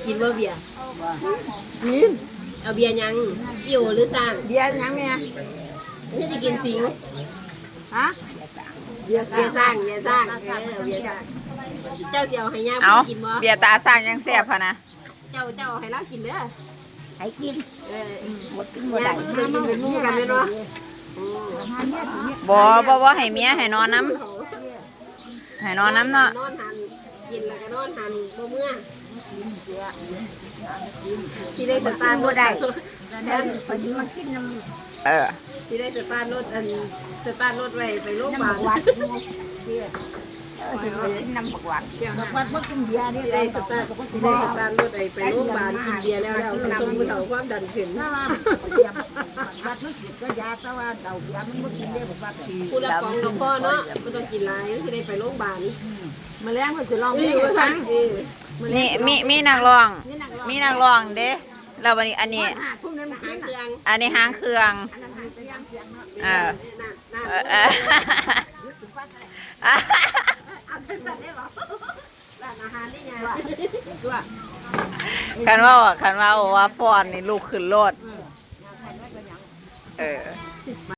ກິນບໍ່ເບຍ? ກິນ. ເອົາເບຍຫຍັງ? ອີໂອຫຼືຊ້າງ? ເບຍຫຍັງແມ່? ນີ້ຊິກິນສິງ. ຮະ? ເບຍຊ້າງ ເບຍຊ້າງ ເອີ ເບຍຊ້າງ. ເຈົ້າຊິເອົາໃຫ້ຍ່າ ເອົາ ກິນບໍ່? ເບຍຕາຊ້າງຍັງແຊບຫັ້ນນະ. ເຈົ້າ ເຈົ້າເອົາໃຫ້ລາວກິນເດີ. ໃຫ້ກິນ. ເອີ ອືມ ບໍ່ກິນບໍ່ໄດ້. ຍ່າເພິ່ນກໍກິນເປັນໝູ່ກັນແມ່ນບໍ່? ອືມ ບໍ່ ບໍ່ ບໍ່ໃຫ້ເມຍ ໃຫ້ນອນນຳ. ໃຫ້ນອນນຳເນາະ. ນອນຫັ້ນ ກິນແລ້ວກໍນອນຫັ້ນ ບໍ່ເມືອ. ຊິໄດ້ສະຕາດລົດ ບໍ່ໄດ້ ແທນ ຂ້ອຍຊິມາກິນນຳ. ເອີ ຊິໄດ້ສະຕາດລົດ ອັນ ສະຕາດລົດໄວ້ໄປໂລງບານ. ເອີ ຊິໄດ້ສະຕາດ ຊິໄດ້ສະຕາດລົດໄປ ໄປໂລງບານ ກິນເບຍແລ້ວ ແລ້ວ ສົມຜູ້ເຖົ້າຄວາມດັນຂຶ້ນ. ບັດມັນກິນກໍຢາ ແຕ່ວ່າເຫຼົ້າເບຍມັນບໍ່ກິນເດ້ ບັກບັດ. ຜູ້ລະປ໋ອງກໍພໍເນາະ ບໍ່ຕ້ອງກິນຫຼາຍ ມັນຊິໄດ້ໄປໂລງບານ. ອືມ ມື້ແລງເພິ່ນຊິຮ້ອງເພງໃຫ້ຟັງ. ເອີ ມື້ແລງ ມີ ມີ ມີນັກຮ້ອງ ມີນັກຮ້ອງ ມີນັກຮ້ອງເດ້. ແລ້ວບັດນີ້ ອັນນີ້ ຮອດຫ້າທຸ່ມໃນມື້ຄືນ ອັນນີ້ຫາງເຄື່ອງ ອັນນັ້ນຫາງເຄື່ອງ. ເອີ ເອີ ເອີ ເອົາຈັງຊັ້ນໄດ້ບໍ່? ຮ້ານອາຫານນີ້ຫຍັງ? ຄັນເວົ້າ ຄັນເວົ້າວ່າຟ້ອນນີ້ ລຸກຂຶ້ນໂລດ. ເອີ